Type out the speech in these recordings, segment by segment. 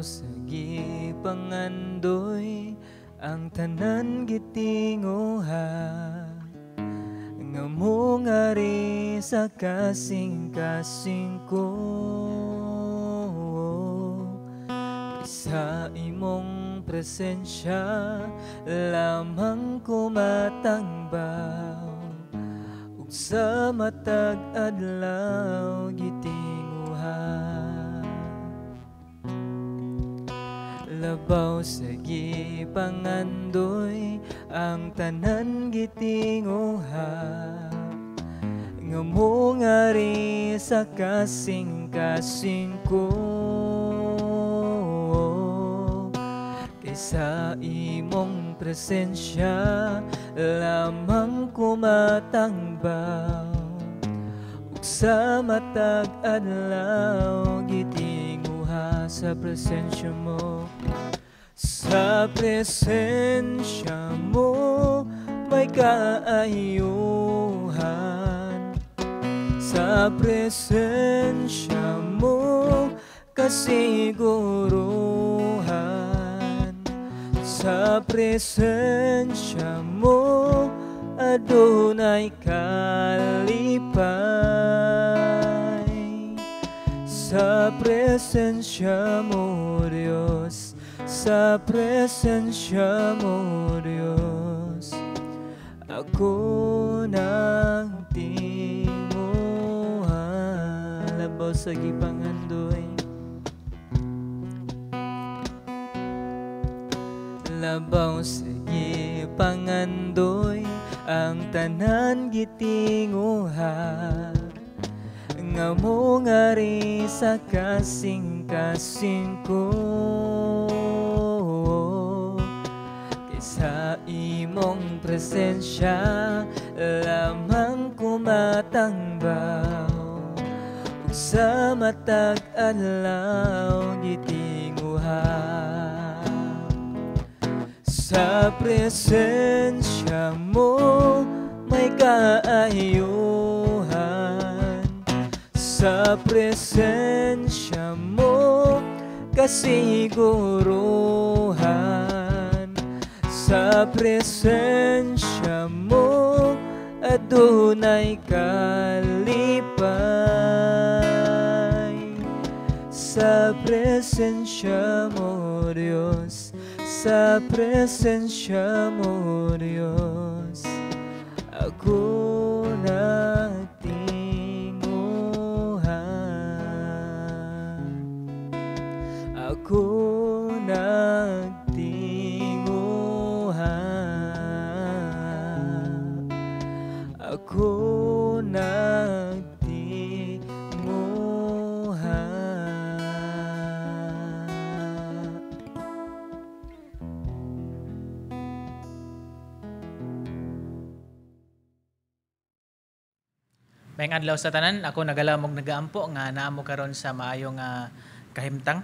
sa gipangandoy, ang tanan gitinguha nga mongari sa kasing-kasing ko. Sa imong presensya lamang ko matangbaw, ug sa matag adlaw gitinguha. Labaw sa gipangandoy, ang tanan gitinguha nga mongari sa kasing-kasing ko. Sa imong presensya lamang ko matangbaw, ug sa matag adlaw gitinguha. Sa presensya mo, sa presensya mo may kaayuhan, sa presensya mo kasiguruhan, sa presensya mo adunay kalipay. Sa presensya mo, Diyos, sa presensya mo, Diyos, ako nagtinguha. Labaw sa gipangandoy, labaw sa gipangandoy, ang tanan gitinguha nga mongari sa kasing-kasing ko. Kay sa imong presensya lamang ko matangbaw, ug sa matag adlaw gitinguha. Sa presensya mo may kaayuhan, sa presensya mo kasiguruhan, sa presensya mo adunay kalipay. Sa presensya mo, Diyos, sa presensya mo, Diyos, ako nagtinguha. Ako nagtinguha. Ako nagtinguha. Maayong adlaw sa tanan, ako nagalamog nagaampo nga naamo karon sa maayong kahimtang.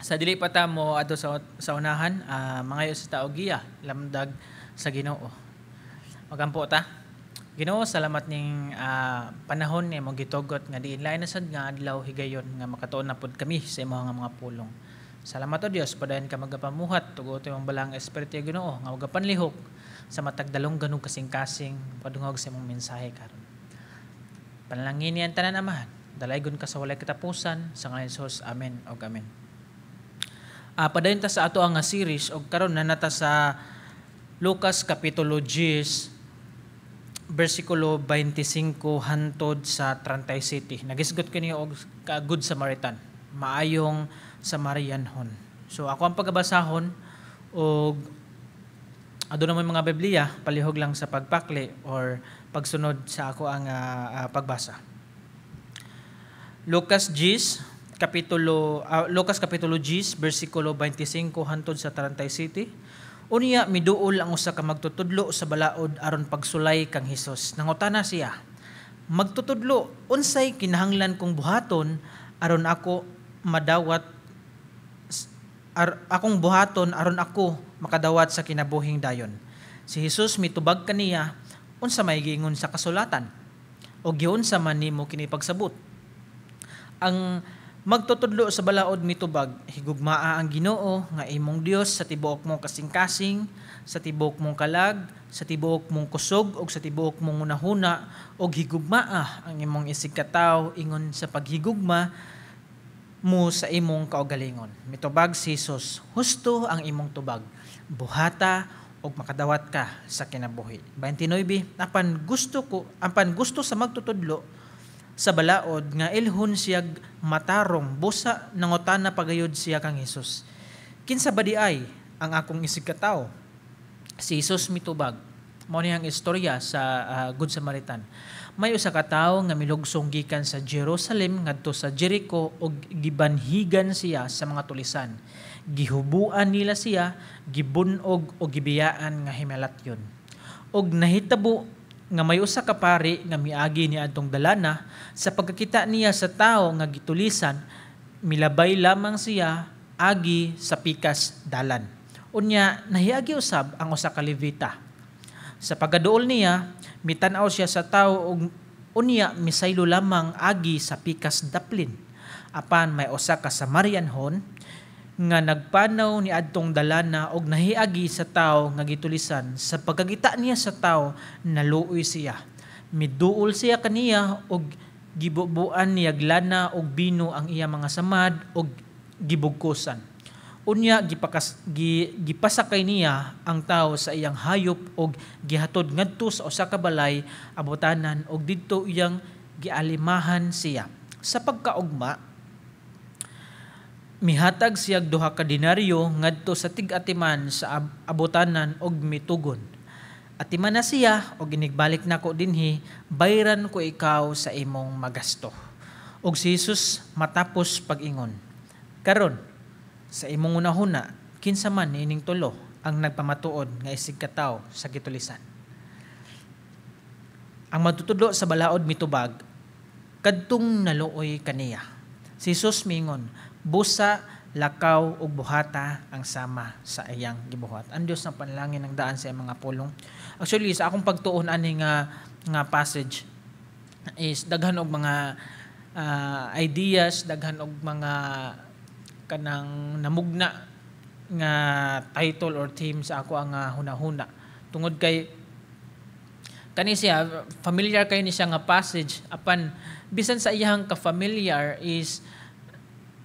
Sa dili pa ta mo adto sa unahan, mangayo sa tao giya lamdag sa Ginoo. Magampo ta. Ginoo, salamat ning panahon ni imong gitugot nga diin lain na sad nga adlaw higayon nga makatuon na pud kami sa imong nga mga pulong. Salamat o Dios, padayon ka magapamuhat tugot imong balang espiritu Ginoo nga magapanlihok sa matag dalunggan ug kasing-kasing padungog sa imong mensahe karon. Panalangin niyan tanan Amahan, dalaygon ka sa walay katapusan, sa ngalan ni Jesus, amen og amen. Padayon ta sa ato ang series og karon na nata sa Lucas kapitulo 10 bersikulo 25 hantod sa 37. Nagisgot kini og Good Samaritan, maayong Samarianhon. So ako ang pagabasahon og aduna mo mga Biblia, palihog lang sa pagpakli or pagsunod sa ako ang pagbasa. Lucas 10 kapitulo Lucas kapitulo 10 bersikulo 25 hantod sa 37. Unya miduol ang usa ka magtutudlo sa balaod aron pagsulay kang Hesus. Nangutana siya, "Magtutudlo, unsay kinahanglan kong buhaton aron ako madawat akong buhaton aron ako makadawat sa kinabuhing dayon?" Si Hesus mitubag kaniya, "Unsa may giingon sa kasulatan? O giunsa man nimo kini pagsabot?" Ang Magtutudlo sa balaod mitubag, "Higugmaa ang Ginoo nga imong Dios sa tibuok mong kasing-kasing, sa tibuok mong kalag, sa tibuok mong kusog ug sa tibuok mong hunahuna, ug higugmaa ang imong isigkatawo ingon sa paghigugma mo sa imong kaugalingon." Mitubag si Jesus, "Husto ang imong tubag. Buhata ug makadawat ka sa kinabuhi." 29. Apan gusto sa magtutudlo sa balaod nga ilhon siyag matarong, busa nangutana pagayod siya kang Hesus, "Kinsa ba diay ang akong isigkatawo?" Si Jesus mitubag, mao ni ang istorya sa Good Samaritan. "May usa ka tawo nga milugsong gikan sa Jerusalem ngadto sa Jericho ug gibanhigan siya sa mga tulisan. Gihubuan nila siya, gibunog ug gibiyaan nga himalatyon. Og nahitabo nga may usa ka pari nga miagi ni adtong dalana. Sa pagkakita niya sa tawo nga gitulisan, milabay lamang siya agi sa pikas dalan. Unya nahiagi usab ang usa ka Levita. Sa pagkaduol niya, mitan-aw siya sa tawo ug unya misaylo lamang agi sa pikas daplin. Apan may usa ka Samarianhon nga nagpanaw ni adtong dalana og nahiagi sa tawo nga gitulisan. Sa pagkakita niya sa tawo, naluoy siya. Miduol siya kaniya og gibubuan niya lana og bino ang iya mga samad og gibugkosan. Unya gipasakay niya ang tawo sa iyang hayop og gihatod ngadto sa usa ka balay abotanan og didto iyang gialimahan siya. Sa pagkaugma, mihatag siyag 2 ka denaryo ngadto sa tig-atiman sa abotanan og mitugon, 'Atiman na siya og inigbalik nako dinhi, bayran ko ikaw sa imong magasto.' Og si Jesus matapos pag-ingon, 'Karon, sa imong hunahuna, kinsa man niining tulo ang nagpamatuod nga isig katawo sa gitulisan?' Ang magtutudlo sa balaod mitubag, 'Kadtong naluoy kaniya.' Si Jesus mingon, 'Busa, lakaw ug buhata ang sama sa iyang gibuhat.' Ang Dios ng panalangin ng daan sa iyang mga pulong. Actually, sa akong pagtuon ani nga nga passage is daghan og mga ideas, daghan og mga kanang namugna nga title or theme sa ako ang hunahuna. Tungod kay kani siya, familiar kay ni siya nga passage, apan bisan sa iyang ka-familiar is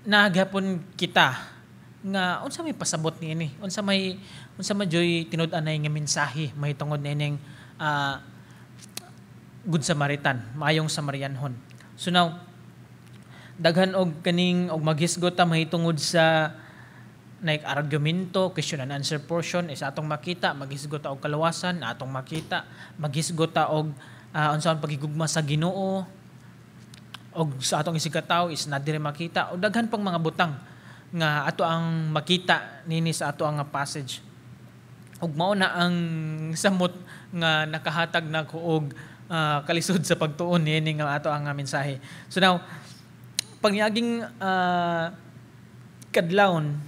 naghapon kita nga unsa may pasabot niini, unsa may joy tinud-anay nga mensahe mahitungod niining Good Samaritan, Maayong Samarianhon. So now, daghan og kaning og maghisgot ta mahitungod sa like argumento, question and answer portion is atong makita, maghisgot ta og kalawasan, atong makita, maghisgot ta og unsaon paghigugma sa Ginoo og sa atong isigkatawo is na diri makita, o daghan pang mga butang nga ato ang makita nini sa ato ang passage. Ug mao na ang samot nga nakahatag nako og kalisod sa pagtuon niini nga ato ang mensahe. So now, pag niaging kadlawon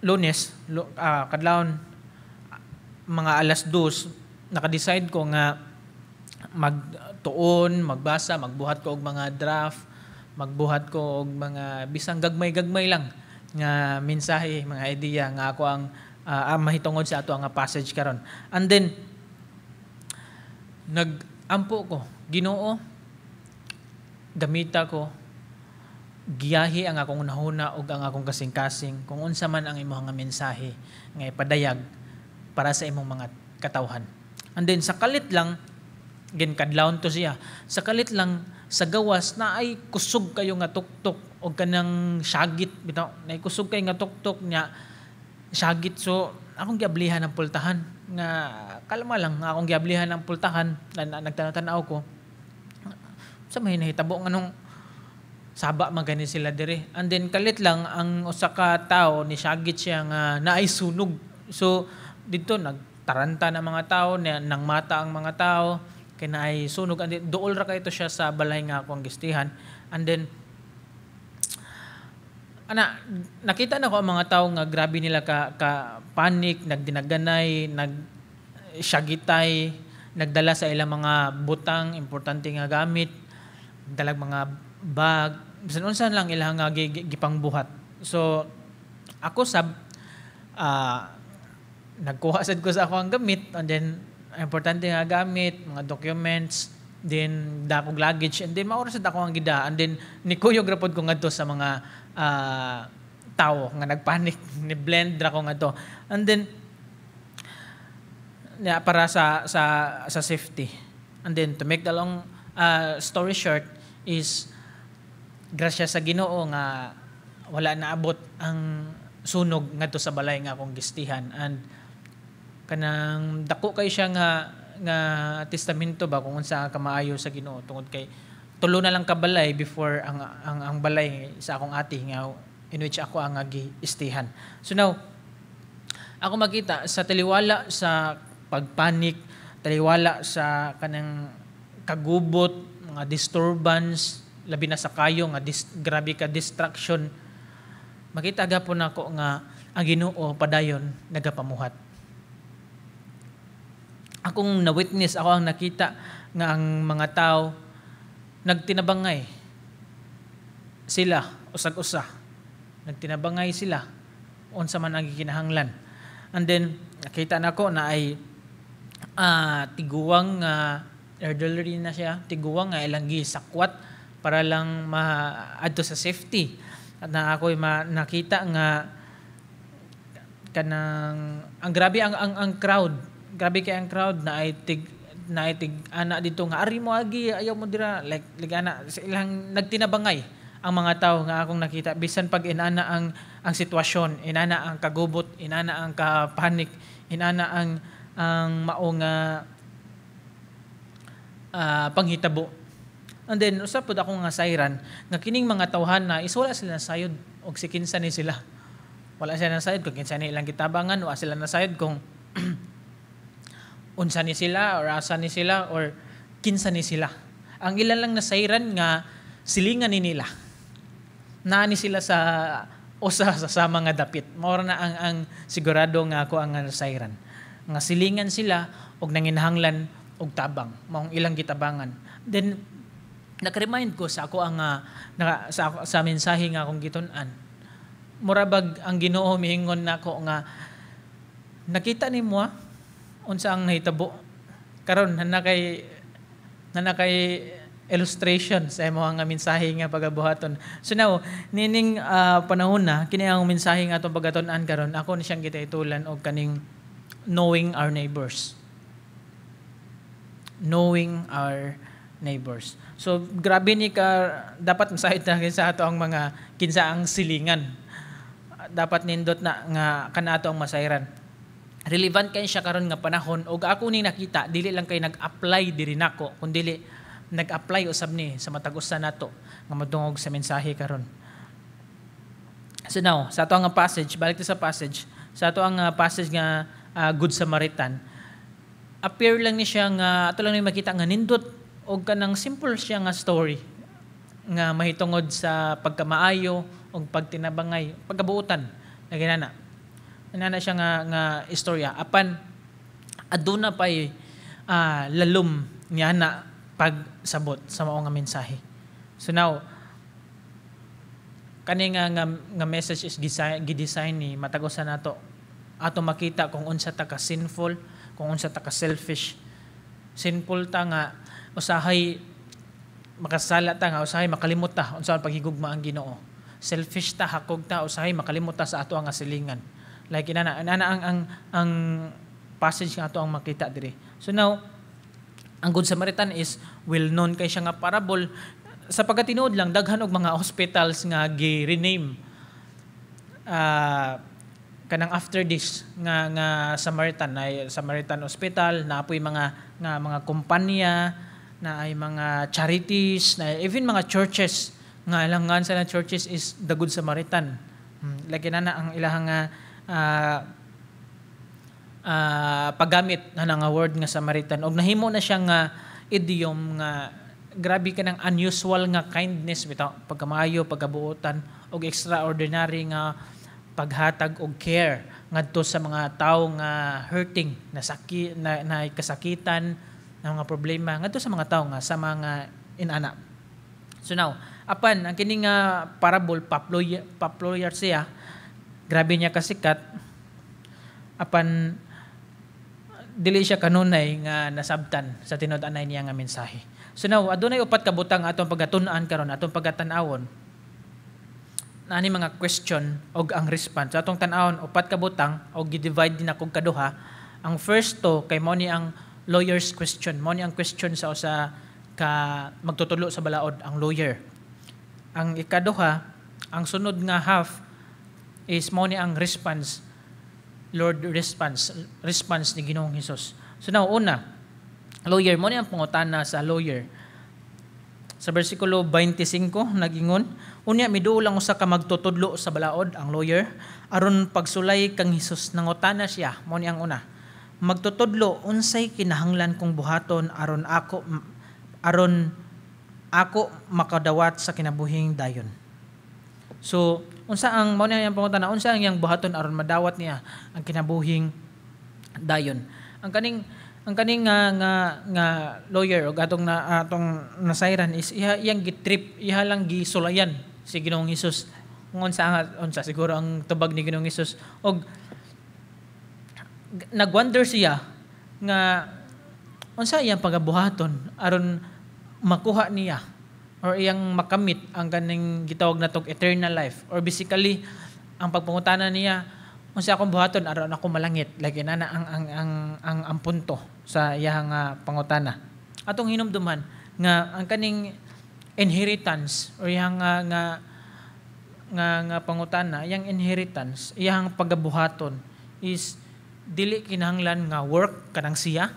Lunes, kadlawon mga 2:00, naka-decide ko nga magtuon, magbasa, magbuhat ko og mga draft, magbuhat ko og mga bisang gagmay-gagmay lang nga mensahe, mga idea nga ako ang mahitungod sa ato ang passage karon. And then nag-ampo ko, "Ginoo, gamita ko, giyahi ang akong hunahuna ug ang akong kasing-kasing kung unsa man ang imong nga mensahe nga ipadayag para sa imong mga katawhan." And then sa kalit lang, ginkadlawon to siya. Sa kalit lang, sa gawas na ay kusog kayo nga tuktok og kanang syagit bitaw, naay kusog kayo nga tuktok nya syagit. So akong giablihan ang pultahan nga kalma lang, akong giablihan ang pultahan na nagtanaw-tanaw ko sa may nahitabo, nganong saba man gani sila dire. And then kalit lang, ang usa ka tawo ni syagit siya nga naay sunog. So didto nagtaranta na mga tao, nang mata ang mga tao kay naay sunog. And then duol ra kay ito siya sa balay nga akong gistihan. And then ana nakita na ko ang mga tao nga grabe nila ka panic, nagdinaganay, nag syagitay, nagdala sa ilang mga butang importante nga gamit, dalag mga bag. Bisan unsa lang ilang nga gipangbuhat. So ako sab, nagkuha sad ko sa ako ang gamit, and then importante nga gamit, mga documents, then dakog luggage, and then maura sad ako ang gida, and then nikuyog ra pod ko ngadto sa mga tawo nga nagpanic, ni blend ra ko ngadto. And then yeah, para sa safety. And then to make the long story short is grasya sa Ginoo nga wala naabot ang sunog ngadto sa balay nga akong gistihan, and kanang dako kay siya nga nga testamento ba kung unsa ka kamaayo sa Ginoo, tungod kay tulo na lang ka balay before ang balay sa akong ate nga in which ako ang gi-istihan. So now, ako makita sa taliwala sa pagpanik, taliwala sa kanang kagubot, mga disturbance, labi na sa kayo nga grabe ka distraction, makita gapon nako nga ang Ginoo padayon nagapamuhat. Akong na-witness, ako ang nakita nga ang mga tao nagtinabangay sila usag-usa. Nagtinabangay sila unsa man ang gikinahanglan. And then nakita nako na ay tiguang nga elderly na siya, tiguang nga ilang gisakwat para lang maadto sa safety. At na ako'y nakita nga kanang ang grabe ang crowd. Grabe kay ang crowd na ay tig ana dito nga ari mo agi, ayaw mo dira, like ana sa ilang nagtinabangay ang mga tao nga akong nakita bisan pag inana ang sitwasyon, inana ang kagubot, inana ang kapanik, inana ang mao nga panghitabo. And then usa pud ako nga sayran nga kining mga tawhan na is wala sila nasayod og si kinsa ni sila. Wala sila nasayod kung kinsa ni ilang gitabangan, wala sila nasayod kung unsa ni sila or asa ni sila or kinsa ni sila. Ang ilan lang nasayran nga silingan ni nila. Naa ni sila sa usa sa mga dapit. Mao na ang sigurado nga ako ang nasayran. Nga silingan sila og nanginahanglan og tabang, maong ilang gitabangan. Then naka-remind ko sa ako ang sa mensahe nga akong gitun-an. Murabag ang Ginoo miingon nako nga nakita nimo unsa ang nahitabo karon na kay illustration sa imo nga mensahe nga pagabuhaton. So now, nining panahon na kini ang mensahe nga atong pagatun-an karon, ako ni siyang gititulan og kaning "Knowing Our Neighbors." Knowing Our Neighbors. So grabe ni ka dapat masahid na kinsa ato ang mga kinsa ang silingan. Dapat nindot na nga kanato ang masayran. Relevant kay siya karon nga panahon, ug ako ning nakita dili lang kay nag-apply diri nako kundi nag-apply usab ni sa matag usa nato nga madungog sa mensahe karon. So now, sa ato ang passage, balik ta sa passage. Sa ato ang passage nga Good Samaritan, appear lang ni siya nga ato lang ni makita nga nindot og kanang simple siya nga story nga mahitungod sa pagkamaayo og pagtinabangay, pagkabuotan na ginana. Inana siya nga istorya, apan aduna pay lalom niya na pagsabot sa mao nga mensahe. So now, kani nga message is gidesign ni matag usa nato ato makita kung unsa ta ka sinful, kung unsa ta ka selfish. Sinful ta nga usahay makasala ta, nga usahay makalimot ta unsa ang paghigugma ang Ginoo. Selfish ta, hakog ta, usahay makalimot ta sa ato ang silingan. Like inana ang passage nga ato ang makita diri. So now, ang Good Samaritan is well known kay siya nga parable. Sa pagkatinuod lang, daghan og mga hospitals nga gi-rename kanang after this nga Samaritan na Samaritan Hospital na apoy mga nga mga kumpanya na ay mga charities na even mga churches nga ilang sa na churches is the Good Samaritan. Like na ang ilahang paggamit na nga word nga Samaritan, og nahimo na siya nga idiom nga grabe ka ng unusual nga kindness bitaw, pagkamaayo, pagkabuotan og extraordinary nga paghatag og care ngadto sa mga tawo nga hurting, na saki na kasakitan, na mga problema, ngadto sa mga tawo nga sa mga inana. So now, Apan ang kini nga parable, popular, popular siya. Grabe niya kasikat. Apan dili siya kanunay nga nasabtan sa tinud-anay niya nga mensahe. So now, adunay upat ka butang atong pagatun-an karon, atong pagatan-awon. Naani mga question og ang response. So, atong tan-awon upat ka butang og gi-divide din akong kaduha. Ang first to kay mao ni ang lawyer's question. Mao ni ang question sa usa ka magtutudlo sa balaod, ang lawyer. Ang ikaduha, ang sunod nga half is mao ni ang response, Lord response, response ni Ginoong Hesus. So now, una, lawyer, mao ni ang pangutana sa lawyer. Sa versikulo 25, nagingon, "Unya miduol ang usa ka magtutudlo sa balaod," ang lawyer, "aron pagsulay kang Hesus. Nangutana siya," mao ni ang una. "Magtutudlo, unsay kinahanglan kong buhaton aron ako makadawat sa kinabuhing dayon?" So, unsa ang mao ni ang pangutana, unsa ang iyang buhaton aron madawat niya ang kinabuhing dayon? Ang kaning nga lawyer og atong nasayran is iya iyang gitrip, iya lang gisulayan si Ginoong Hesus kung unsa siguro ang tubag ni Ginoong Hesus, og nagwonder siya nga unsa iyang pagabuhaton aron makuha niya or iyang makamit ang kaning gitawag natog eternal life, or basically ang pagpangutana niya, unsa akong buhaton aron ako malangit? Like inana ang punto sa iyang pangutana. Atong hinumduman nga ang kaning inheritance or iyang nga pangutana, iyang inheritance, iyang pagabuhaton is dili kinahanglan nga work kanang siya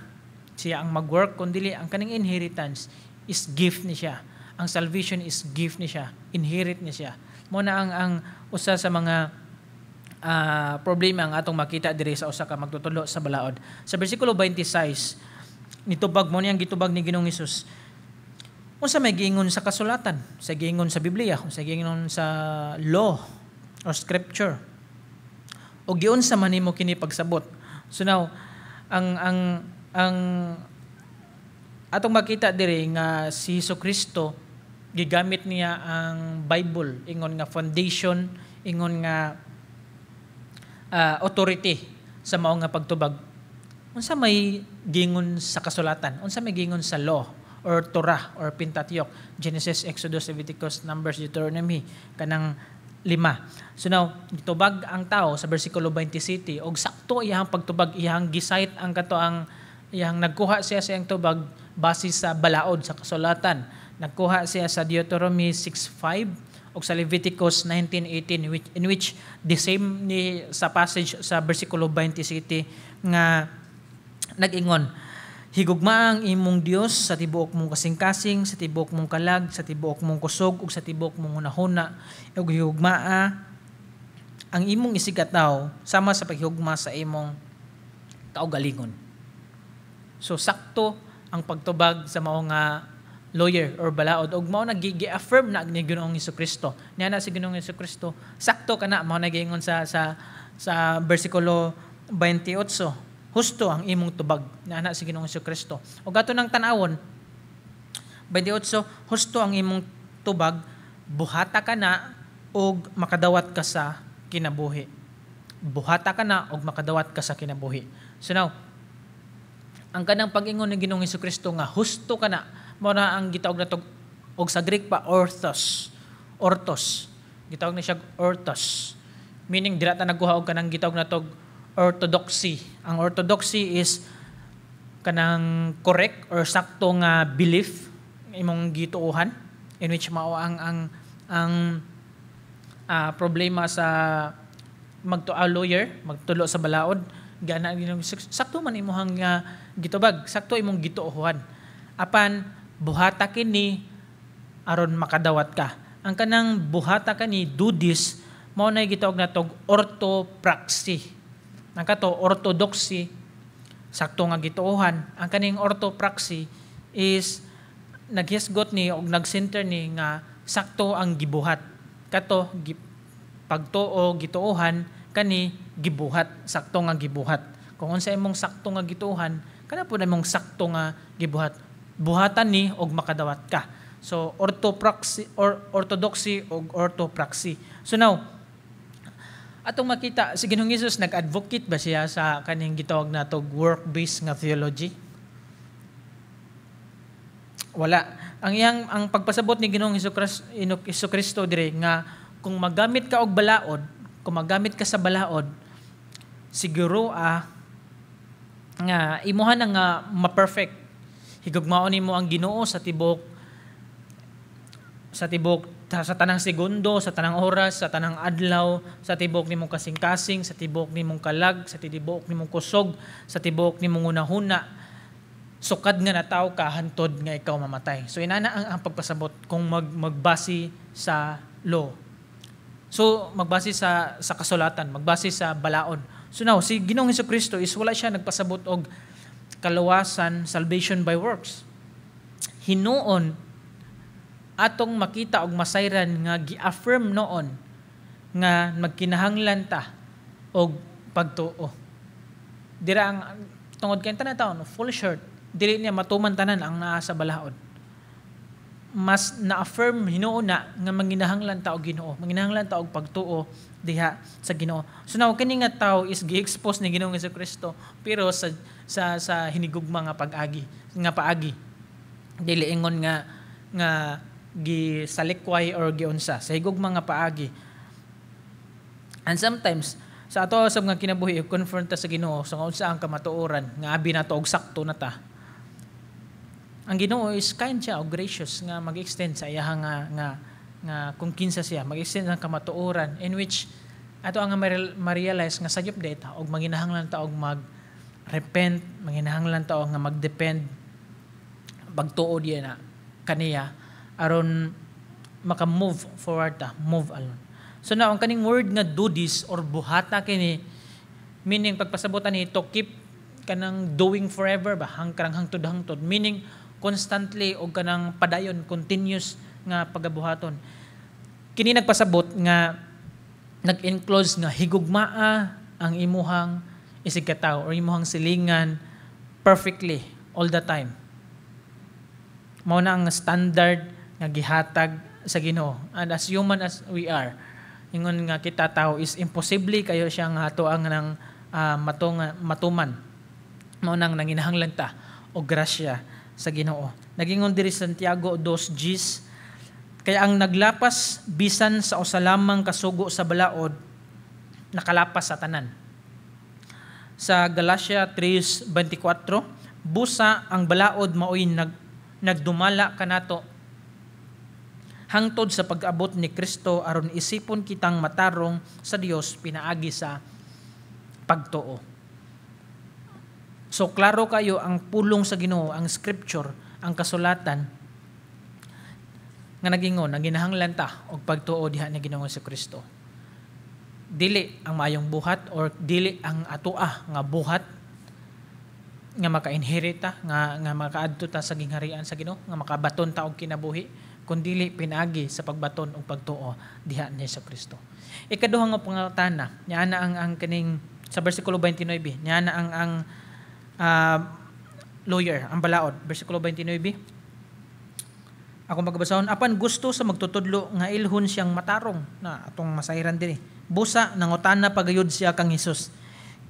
siya ang mag-work, kun dili ang kaning inheritance is gift ni siya. Ang salvation is gift ni siya, inherit ni siya. Mo na ang usa sa mga problema ang atong makita diri sa usa ka magtutudlo sa balaod. Sa bersikulo 26, nitubag, mo niyang gitubag ni Ginoong Hesus, "Unsa may giingon sa kasulatan?" Sa giingon sa Biblia, unsa giingon sa law or scripture? O giunsa man nimo kini pagsabot? So now, ang atong makita diri nga si Hesus Kristo gigamit niya ang Bible ingon nga foundation, ingon nga authority sa mao nga pagtubag. Unsa may gingon sa kasulatan? Unsa may gingon sa law or Torah or Pentateuch? Genesis, Exodus, Leviticus, Numbers, Deuteronomy, kanang lima. So now, gitubag ang tao sa versikulo 27 og sakto iyang pagtubag, iyang gi-cite ang kato ang iyang nagkuha siya sa iyang tubag base sa balaod, sa kasulatan. Nagkuha siya sa Deuteronomy 6:5 ug sa Leviticus 19:18, in which the same ni sa passage sa versikulo 27 nga nag-ingon, "Higugma ang imong Dios sa tibuok mong kasing-kasing, sa tibuok mong kalag, sa tibuok mong kusog ug sa tibuok mong hunahuna, ug higugmaa ang imong isigkatawo sama sa paghigugma sa imong kaugalingon." So sakto ang pagtubag sa mao nga lawyer or balaod ug mao na gi-affirm na ni Ginoong Kristo. Niya na si Ginoong Kristo, "Sakto kana." Mao na giingon sa bersikulo 28, "Husto ang imong tubag." Niana si Ginoong Kristo. Ug ato nang tan-awon 28, "Husto ang imong tubag, buhata ka na ug makadawat ka sa kinabuhi." Buhata ka na ug makadawat ka sa kinabuhi. So now, ang kanang pag-ingon ni Ginoong Kristo nga husto ka na, mao na ang gitawag nato og sa Greek pa orthos. Orthos. Gitawag na siya orthos. Meaning dira ta nagkuha og kanang gitawag nato orthodoxy. Ang orthodoxy is kanang correct or sakto nga belief imong gituohan, in which mao ang problema sa magtuo lawyer, magtudlo sa balaod gana, sakto man imong gitubag, sakto imong gituohan, apan buhata kini aron makadawat ka. Ang kanang buhata kani, do this, mao na gitawag natog orthopraxy. Ang kato orthodoxy, sakto nga gituohan. Ang kaning orthopraxy is naghisgot ni og nag-center ni nga sakto ang gibuhat. Kato pagtuo, gituohan, kani gibuhat, sakto nga gibuhat. Kung unsa imong sakto nga gituohan, kana pud imong sakto nga gibuhat. Buhatan ni og makadawat ka. So orthopraxy or orthodoxy o orthopraxy. So now, atong makita si Ginoong Hesus, nag-advocate ba siya sa kaning gitawag natog work-based nga theology? Wala. Ang pagpasabot ni Ginoong Hesus Kristo dire nga kung magamit ka og balaod, kung magamit ka sa balaod, siguro nga imuha na nga ma-perfect. Higugmaon nimo ang Ginoo sa tibok sa tanang segundo, sa tanang oras, sa tanang adlaw, sa tibok nimong kasing-kasing, sa tibok nimong kalag, sa tibok nimong kusog, sa tibok nimong hunahuna, sukad nga nataw ka hantod nga ikaw mamatay. So inana ang pagpasabot kung magbase sa law. So magbase sa kasulatan, magbase sa balaod. So now si Ginoong Kristo is wala siya nagpasabot og kaluwasan, salvation by works. Hinuon atong makita og masayran nga gi-affirm noon nga magkinahanglan ta og pagtuo. Dira ang tungod kay tanan taon fall short, dili niya matuman tanan ang naa sa balaod. Mas na-affirm hinuon na nga manginahanglan ta og Ginoo, manginahanglan ta og pagtuo diha sa Ginoo. So now kini nga tao is gi-expose ni Ginoong Kristo pero sa hinigugma nga pag-agi, nga paagi. Dili ingon nga gisalikway or giunsa, sa higugma nga paagi. And sometimes sa ato sa mga kinabuhi, confront ta sa Ginoo sa unsa ang kamatuoran nga abi nato og sakto na ta. Ang Ginoo is kind siya o gracious nga mag-extend sa iyaha nga kung kinsa siya, mag-extend ang kamatuoran in which ato ang ma-realize nga sayop data og manginahanglan ta og mag repent, manginahanglan ta og nga mag-depend, pagtuo diya na kaniya aron maka-move forward ta, move along. So now, ang kaning word nga "do this" or "buhata kini", meaning pagpasabutan ni to keep kanang doing forever ba, hangkrang hangtod hangtod, meaning constantly og kanang padayon, continuous nga pagabuhaton. Kini nagpasabot nga nag-enclose nga higugmaa ang imuhang isigkatawo or imuhang silingan perfectly all the time. Mao na ang standard nga gihatag sa Ginoo. And as human as we are, ingon nga kita tao is imposible kayo siya nga ato ang nang matuman. Mao nang nanginahanglan ta og grasya sa Ginoo. Nagingon diri Santiago 2 Gs, "Kaya ang naglapas bisan sa usa lamang kasugo sa balaod, nakalapas sa tanan." Sa Galatia 3:24, "Busa ang balaod maoy nagdumala kanato hangtod sa pag-abot ni Kristo aron isipon kitang matarong sa Dios pinaagi sa pagtuo." So klaro kayo ang pulong sa Ginoo, ang scripture, ang kasulatan nga nagingon nga ta og pagtuo diha ni Ginoong Kristo. Dili ang maayong buhat or dili ang atoa nga buhat nga maka-inherit ta, nga makaadto ta sa gingharian sa Ginoo, nga makabaton ta og kinabuhi, kundili pinaagi sa pagbaton og pagtuo diha ni Kristo. Ikaduha nga pangutana, niya na ang kaning sa bersikulo 29, niya na ang lawyer, ang balaod, bersikulo 29. Ako magbasahon, "Apan gusto sa magtutudlo nga ilhon siyang matarong," na atong masayran dinhi. "Busa nangutana pagayod siya kang Hesus,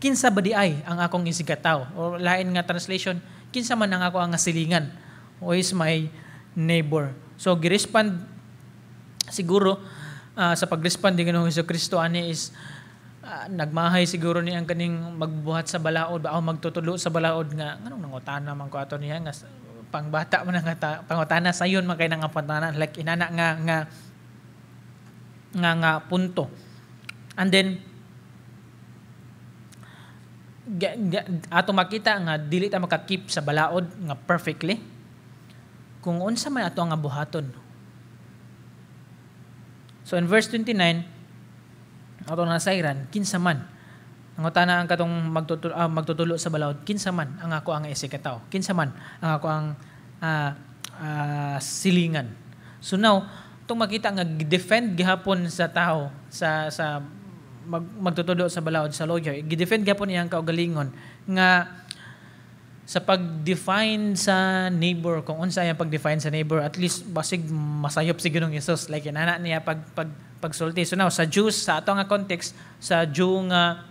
'Kinsa ba di ay ang akong isigkatawo?'" Or lain nga translation, "Kinsa man ang ako ang silingan?" "Who is my neighbor?" So girespond siguro sa pag-respond ni Ginoong Kristo ani is nagmahay siguro ni ang kaning magbuhat sa balaod ba o magtutudlo sa balaod nga nganong nangutana man ko ato niya nga pangbata man nga pangutana, sayon man kay nga pangutana, like inana nga punto. And then ato makita nga dili ta maka-keep sa balaod nga perfectly kung unsa man ato nga buhaton. So in verse 29, ato nasayran, kinsa man ang utana ang katong magtutulo sa balaod, "Kinsa man ang ako ang isigkatawo? Kinsa man ang ako ang silingan?" So now, itong makita nga defend gihapon sa tao sa magtutulo sa balaod, sa lawyer, gidefend gihapon iyang kaugalingon nga Sa pag-define sa neighbor, kung unsa ang pag-define sa neighbor, at least basig masayop si Ginoong Hesus, like inana niya pagsulti. So now sa Jews, sa ato nga context, sa Jew nga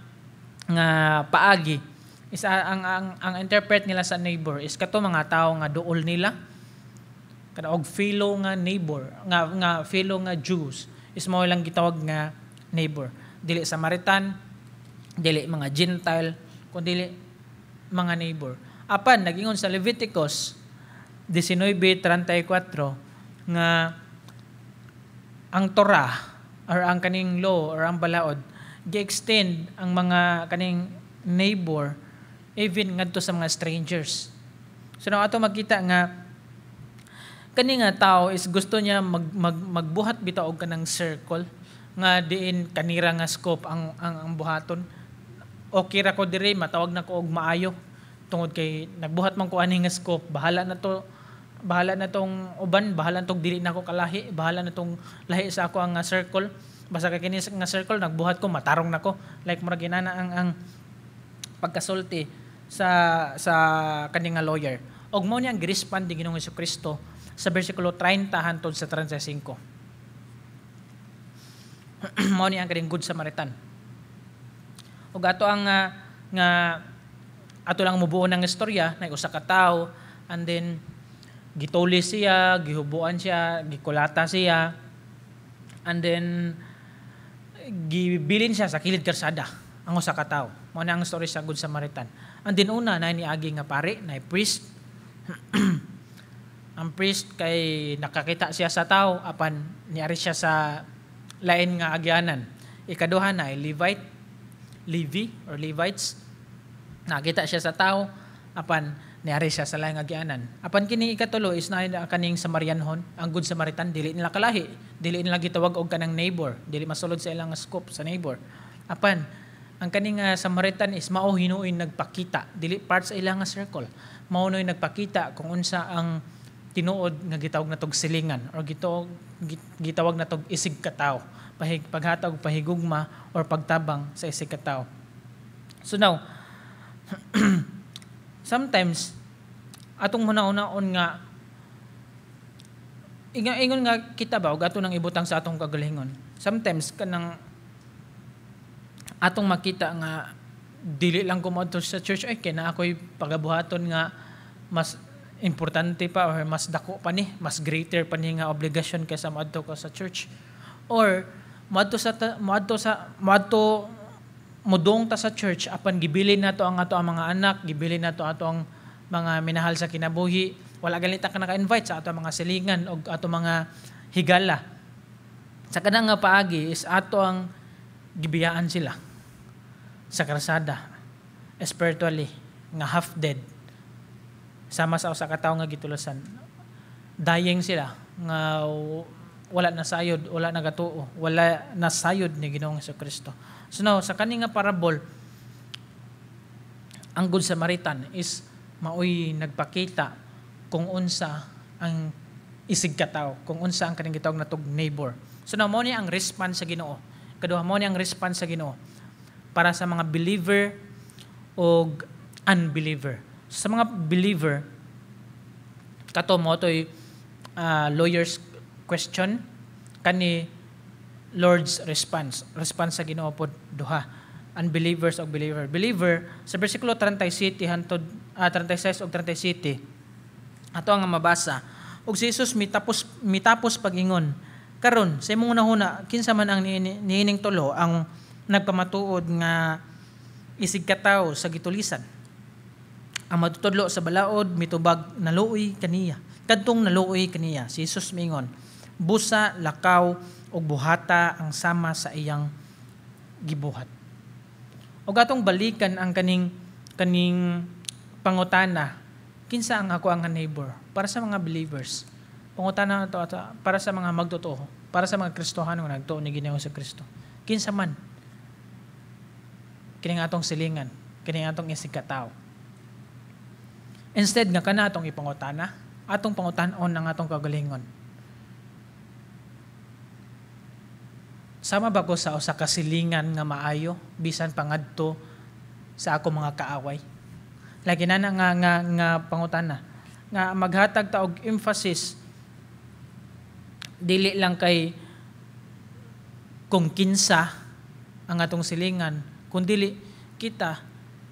paagi is ang interpret nila sa neighbor is kato mga tawo nga duol nila kada og fellow nga neighbor nga fellow nga Jews is mao lang gitawag nga neighbor, dili Samaritan, dili mga Gentile, kundi mga neighbor. Apan nagingon sa Leviticus 19:34 nga ang Torah or ang kaning law or ang balaod gi-extend ang mga kaning neighbor even ngadto sa mga strangers. So now ato makita nga kani nga tao is gusto niya mag, mag magbuhat bitaw og kanang circle nga diin kanira nga scope ang buhaton. Okay ra ko diri, matawag na ko og maayo tungod kay nagbuhat man ko ani nga scope. Bahala na to, bahala na tong uban, bahala na tong dili na ko kalahi, bahala na tong lahi sa ako ang nga circle, basta kay kini nga circle nagbuhat ko, matarong nako. Like murag inana ang pagkasulti sa kani nga lawyer. Og mao ni ang girespond ni Ginoong Kristo sa bersikulo 30 hantod sa 35. Mao ni ang kaning Good Samaritan. Ug ato ang nga ato lang mubuo ng istorya na usa ka tawo and then gituli siya, gihubuan siya, gikulata siya, and then gibilin siya sa kilid karsada ang usa ka tawo. Mao na ang story sa Good Samaritan. And then una na niagi nga pari, na priest. Ang priest kay nakakita siya sa tao apan niari siya sa lain nga agyanan. Ikaduha na ay Levite, Levi or Levites. Nakita siya sa tao apan niari siya sa lain nga agyanan. Apan kini ikatulo is na kaning Samarianhon, ang Good Samaritan, dili nila kalahi, dili nila gitawag og kanang neighbor, dili masulod sa ilang scope sa neighbor. Apan ang kaning Samaritan is mao hinuoy nagpakita, dili part sa ilang nga circle. Mao noy nagpakita kung unsa ang tinuod nga gitawag natog silingan or gitawag natog isig katawo. Paghatag pahigugma or pagtabang sa isig katawo. So now, sometimes atong huna-hunaon nga ingon nga kita ba og ato nang ibutang sa atong kagalingon. Sometimes kanang atong makita nga dili lang ko moadto sa church ay kay naa ako'y pagabuhaton nga mas importante pa or mas dako pa ni, mas greater pa ni nga obligasyon kaysa moadto ka sa church. Or moadto modong ta sa church apan gibilin nato ang ato ang mga anak, gibilin nato ato ang mga minahal sa kinabuhi. Wala ganita ka naka-invite sa ato mga silingan o ato mga higala. Sa kanang nga paagi is ato ang gibiyaan sila sa krasada spiritually nga half dead, sama sa usa ka tawo nga gitulasan. Dying sila nga wala na sayod, wala na gatuo, wala na sayod ni Ginoong Kristo. So now, sa kani nga parable, ang Good Samaritan is maoy nagpakita kung unsa ang isig katawo, kung unsa ang kaning gitawag natog neighbor. So now, mao ni ang response sa Ginoo. Kaduha, mao ni ang response sa Ginoo para sa mga believer o unbeliever. Sa mga believer, kato mo to'y lawyer's question, kani Lord's response. Response sa Ginoo pod duha. Unbelievers o believer. Believer, sa bersikulo 37 hantod 36 og 37, ato ang mabasa. Ug si Jesus mitapos pag-ingon, "Karon, sa imong hunahuna, kinsa man ang niining tulo ang nagpamatuod nga isig katawo sa gitulisan?" Ang matutudlo sa balaod mitubag, "Naluoy kaniya." Kadtong naluoy kaniya. Si Jesus miingon, "Busa, lakaw ug buhata ang sama sa iyang gibuhat." Ug atong balikan ang kaning pangutana, kinsa ang ako ang neighbor? Para sa mga believers. Pangutana ato para sa mga magtotoo, para sa mga Kristohano nga nagtuo ni Ginoong Kristo. Kinsa man kining atong silingan, kining atong isig katawo? Instead nga kana atong ipangutana, atong pangutan-on ang atong kagalingon. Sama ba ko sa usa ka silingan nga maayo bisan pangadto sa ako mga kaaway? Lagi na nga pangutana nga maghatag ta og emphasis dili lang kay kung kinsa ang atong silingan, kundili kita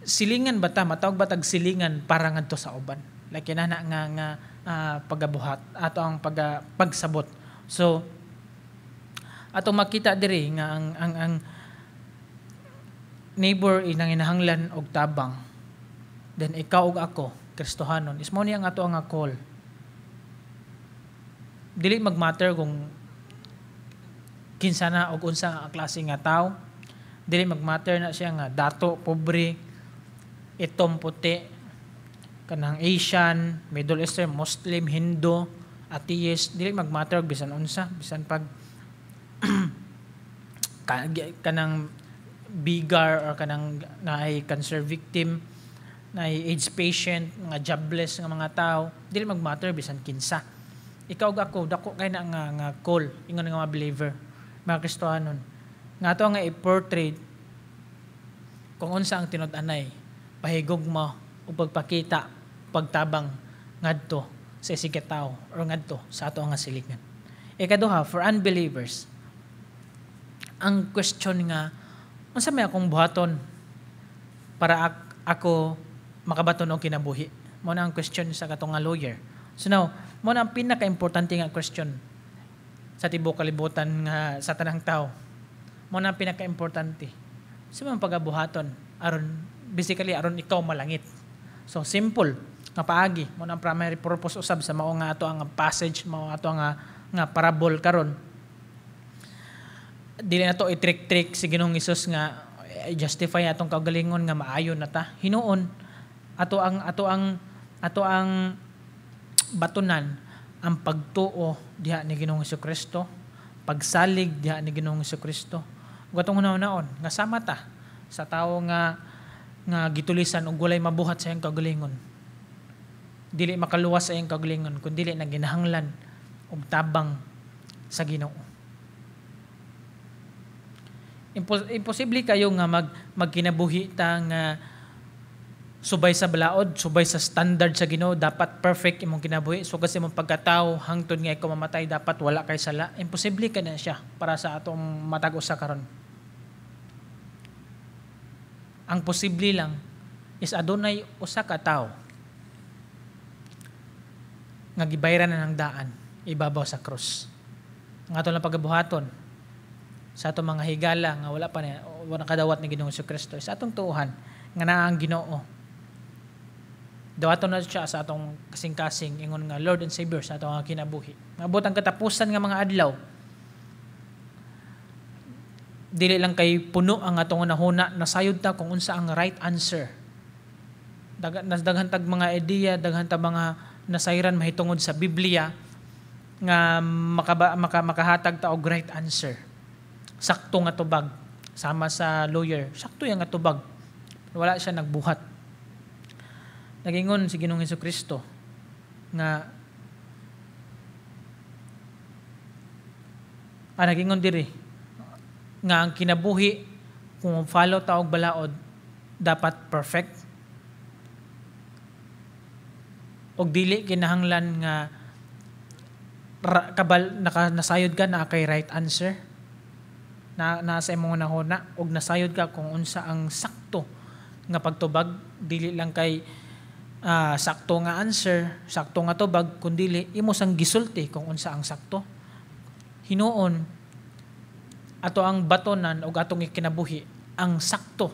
silingan ba ta, matawag ba tag silingan para ngadto sa uban. Like inana nga pagabuhat ato ang pagsabot. So atong makita diri nga ang neighbor inang inahanglan og tabang, then ikaw ug ako Kristohanon is mao ni ang ato ang call. Dili magmatter kung kinsa na og unsa ang klase nga tao. Dili magmatter na siya nga dato, pobre, itom, puti, kanang Asian, Middle Eastern, Muslim, Hindu, atheist. Dili magmatter og bisan unsa, bisan pag kanang bigar or kanang naay cancer victim, naay AIDS patient, nga jobless nga mga tao. Dili magmatter bisan kinsa. Ikaw ug ako, dako kay na nga call ingon nga mga believer, mga Kristohanon, nga ato nga i-portray kung unsa ang tinud-anay pahigugma ug pagpakita pagtabang ngadto sa isig tao or ngadto sa ato nga silingan. Ikaduha, for unbelievers, ang question nga unsa may akong buhaton para ako makabaton og kinabuhi, mao na ang question sa katong nga lawyer. So now, mao na ang pinaka-importante nga question sa tibuok kalibutan nga sa tanang tao. Mao na ang pinaka-importante sa mga pagabuhaton aron basically aron ikaw malangit. So simple nga paagi, mao na ang primary purpose usab sa mao nga ato ang passage, mao ato nga parable karon. Dili na to i-trick-trick si Ginoong Hesus nga justify atong kaugalingon nga maayo na ta. Hinuon ato ang batunan ang pagtuo diha ni Ginoong Kristo, pagsalig diha ni Ginoong Kristo. Ug atong hunahun nga sama ta sa tawo nga gitulisan og walay mabuhat sa iyang kaugalingon. Dili makaluwas sa iyang kaugalingon kun dili na ginahanglan og tabang sa Ginoo. Imposible kayo nga magkinabuhi ta nga subay sa balaod, subay sa standard sa Ginoo, dapat perfect imong kinabuhi. So kasi imong pagkatao hangtod nga ikaw mamatay, dapat wala kay sala. Imposible ka na siya para sa atong matag usa karon. Ang posible lang is adunay usa ka tawo nga gibayran na ng daan ibabaw sa krus. Ang ato lang pagabuhaton sa atong mga higala nga wala pa na wala kadawat ni Ginoong Kristo sa atong tuohan nga naa ang Ginoo. Dawaton na siya sa atong kasing-kasing ingon nga Lord and Savior sa atong kinabuhi. Maabot ang katapusan nga mga adlaw, dili lang kay puno ang atong hunahuna, nasayod ta kung unsa ang right answer. Daghan tag mga ideya, daghan tag mga nasayran mahitungod sa Biblia nga makahatag ta og right answer. Sakto nga tubag, sama sa lawyer, sakto yang nga tubag. Wala siya nagbuhat. Nagingon si Ginoong Kristo nga nagingon diri nga ang kinabuhi kung follow ta og balaod dapat perfect og dili kinahanglan nga kabal naka, nasayod ka na kay right answer na nasa imong hunahuna og nasayod ka kung unsa ang sakto nga pagtubag, dili lang kay sakto nga answer, sakto nga tubag, kundili imo sang gisulti kung unsa ang sakto. Hinuon ato ang batonan og atong ikinabuhi ang sakto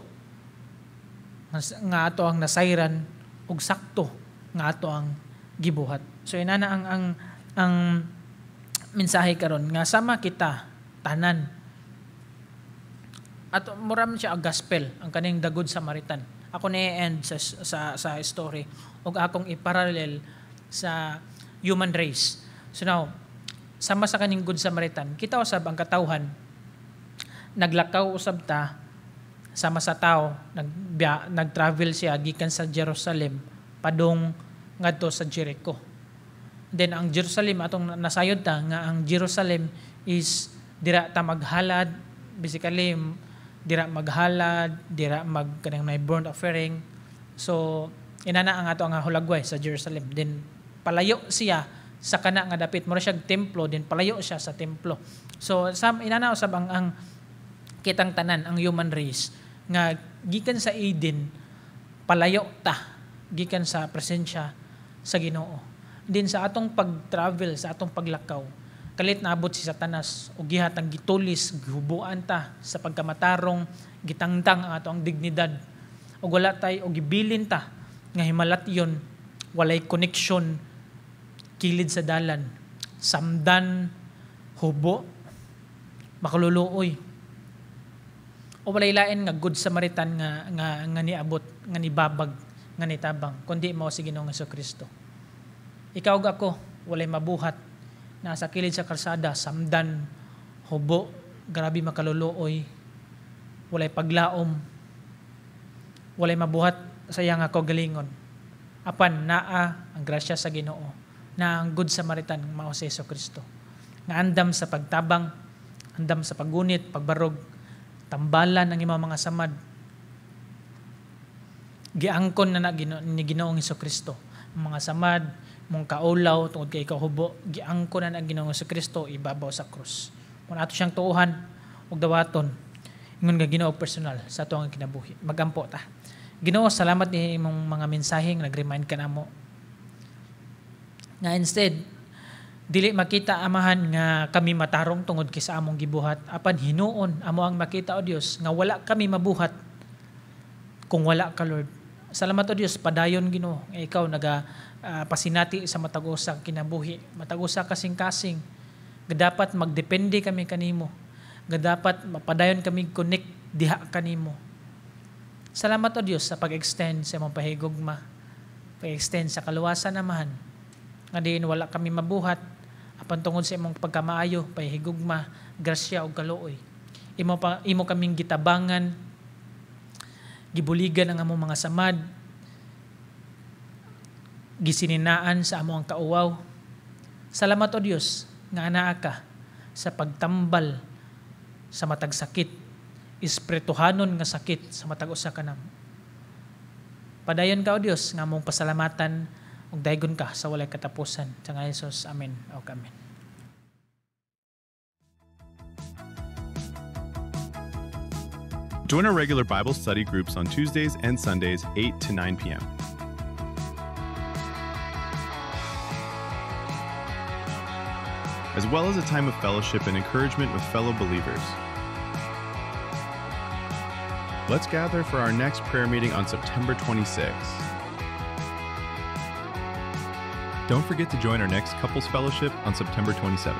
nga ato ang nasayran og sakto nga ato ang gibuhat. So inana ang mensahe karon nga sama kita tanan. Ato mura man siya og gospel ang kaning The Good Samaritan. Ako ni end sa story og akong iparallel sa human race. So now, sama sa kaning Good Samaritan, kita usab ang katawhan naglakaw usab ta sama sa tao, nag-travel siya gikan sa Jerusalem padung ngadto sa Jericho. Then ang Jerusalem atong nasayod ta nga ang Jerusalem is dira ta maghalad, basically dira maghalad, dira mag kanang may burnt offering. So Inana ang ato ang hulagway sa Jerusalem. Then palayo siya sa kana nga dapit, mura siya templo, din palayo siya sa templo. So sam inana usab ang kitang tanan, ang human race nga gikan sa Eden palayo ta gikan sa presensya sa Ginoo. Din sa atong pag-travel, sa atong paglakaw, kalit naabot si Satanas og gihatang gitulis, gihubuan ta sa pagkamatarong, gitangtang ang ato ang dignidad og wala tay og gibilin ta nga himalatyon, walay connection, kilid sa dalan, samdan, hubo, makaluluoy. O walay lain nga Good Samaritan nga nga nga niabot, nga nibabag, nga nitabang, kundi mao si Ginoong Kristo. Ikaw ug ako walay mabuhat, nasa kilid sa kalsada, samdan, hubo, grabe makaluluoy, walay paglaom, walay mabuhat sa iyang kaugalingon. Apan naa ang grasya sa Ginoo, na ang Good Samaritan mao si Jesu Kristo. Nga andam sa pagtabang, andam sa paggunit, pagbarog, tambalan ang imong mga samad. Giangkon na ni Ginoong Kristo ang mga samad, mong kaulaw tungod kay ikaw hubo, giangkon na na Ginoong Kristo ibabaw sa krus. Kung ato siyang tuohan ug dawaton, ingon nga Ginoo personal sa ato ang kinabuhi. Magampo ta. Ginoo, salamat ni imong mga mensahe nga nag-remind ka namo. Nga instead, dili makita, Amahan, nga kami matarong tungod kay sa among gibuhat, apan hinuon amo ang makita, o Dios, nga wala kami mabuhat kung wala ka, Lord. Salamat, o Dios, padayon, Ginoo, nga ikaw naga pasinati sa matag usa kinabuhi, matag usa kasing-kasing nga dapat magdepende kami kanimo, nga dapat mapadayon kami connect diha kanimo. Salamat, o Dios, sa pag-extend sa imong pahigugma, pag-extend sa kaluwasan, Amahan, nga diin wala kami mabuhat, apan tungod sa imong pagkamaayo, pahigugma, grasya ug kaluoy, imo kaming gitabangan, gibuligan ang among mga samad, gisininaan sa among kauwaw. Salamat, o Dios, nga anaa ka sa pagtambal sa matag sakit, espirituhanon nga sakit sa matag usa kanamo. Padayon ka, o Dios, nga among pasalamatan ug daygon ka sa walay katapusan. Sa ngalan ni Jesus, amen. O amen. Join our regular Bible study groups on Tuesdays and Sundays, 8 to 9 p.m. As well as a time of fellowship and encouragement with fellow believers. Let's gather for our next prayer meeting on September 26. Don't forget to join our next couples fellowship on September 27.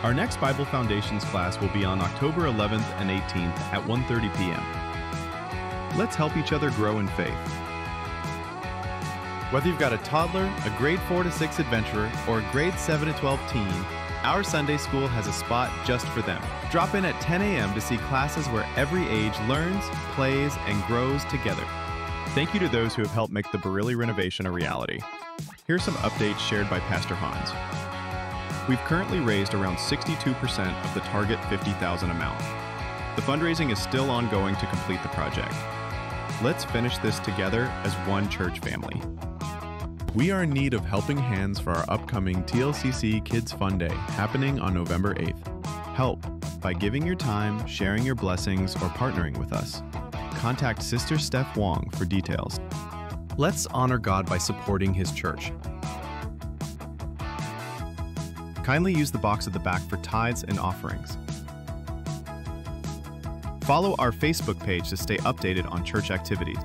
Our next Bible Foundations class will be on October 11th and 18th at 1:30 p.m. Let's help each other grow in faith. Whether you've got a toddler, a grade 4 to 6 adventurer, or a grade 7 to 12 teen, our Sunday school has a spot just for them. Drop in at 10 a.m. to see classes where every age learns, plays, and grows together. Thank you to those who have helped make the Barili renovation a reality. Here's some updates shared by Pastor Hans. We've currently raised around 62% of the target 50,000 amount. The fundraising is still ongoing to complete the project. Let's finish this together as one church family. We are in need of helping hands for our upcoming TLCC Kids Fun Day happening on November 8th. Help by giving your time, sharing your blessings, or partnering with us. Contact Sister Steph Wong for details. Let's honor God by supporting His church. Kindly use the box at the back for tithes and offerings. Follow our Facebook page to stay updated on church activities.